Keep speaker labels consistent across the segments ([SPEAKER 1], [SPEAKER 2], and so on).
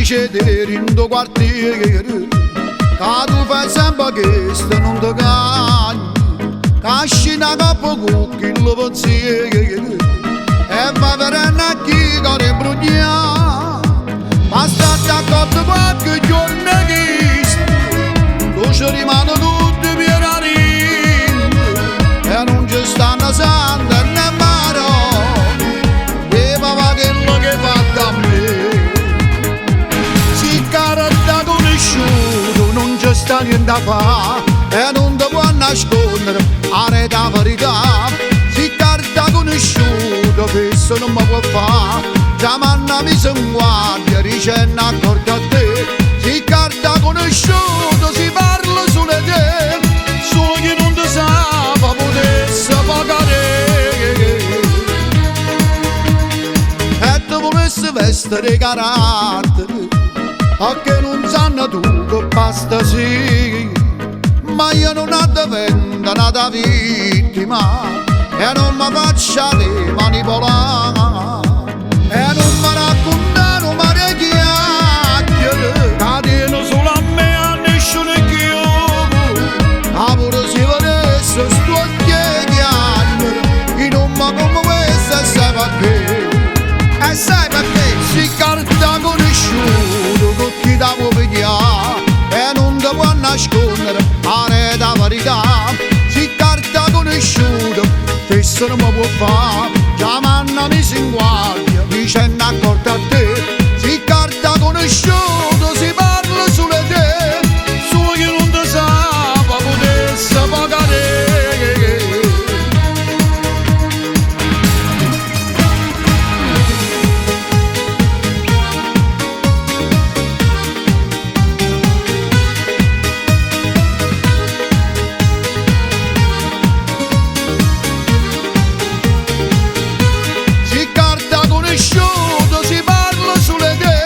[SPEAKER 1] Dice te dint' quartiere Ca tu fai sempre chesto nun te cagni Ca scinn' 'a coppa cu chillo pensiero E va verenno a chi core 'mbruglià Ma statte accorto qualche giorno 'e chisto Tu ce rimane tutt' pier 'a dinto E nun ce stanno sante né maronne Pe pavà chello che 'e fatto a me Si carta conosciuta nun ce sta niente 'a fa E nun te può annasconnere aret' 'a verità Si carta conosciuta fesso nun me può fa Già m'hanno miso in guardia dicenno accorto a te Si carta conosciuta si parla solo 'e te Solo chi nun te sape putesse fa cadè E te vulesse vestere 'e carattere Pecché nun sanno tu che pasta si Ma io nun addevento n'ata vittima E nun me faccio ave manipolà E nun me raccuntà nu mare 'e chiacchiere Ca tiene solo a me e a nisciuno cchiù Ca pure si vedesse st'uocchie 'e chiagnere Io nun me commuovesse e sai pecché E sai pecché Si carta conosciuta cu chi te vuò piglià E nun te può annasconnere aret' 'a verità Si carta conosciuta fesso nun me può fa Già m'hanno miso in guardia dicenno accorto a te Si carta conosciuta si parla solo 'e te Solo chi nun te sape putesse fa cadè Si carta conosciuta si parla solo 'e te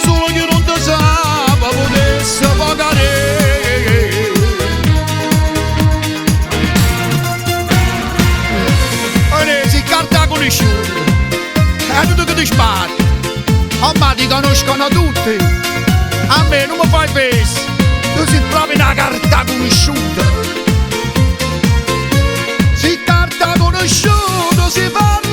[SPEAKER 1] Solo chi nun te sape putesse fa cadè Oi si carta conosciuta E tu che ti sbatti? Oh ma ti conoscono tutti A me nun me fai fesso Tu sei proprio una carta conosciuta Si carta conosciuta si parla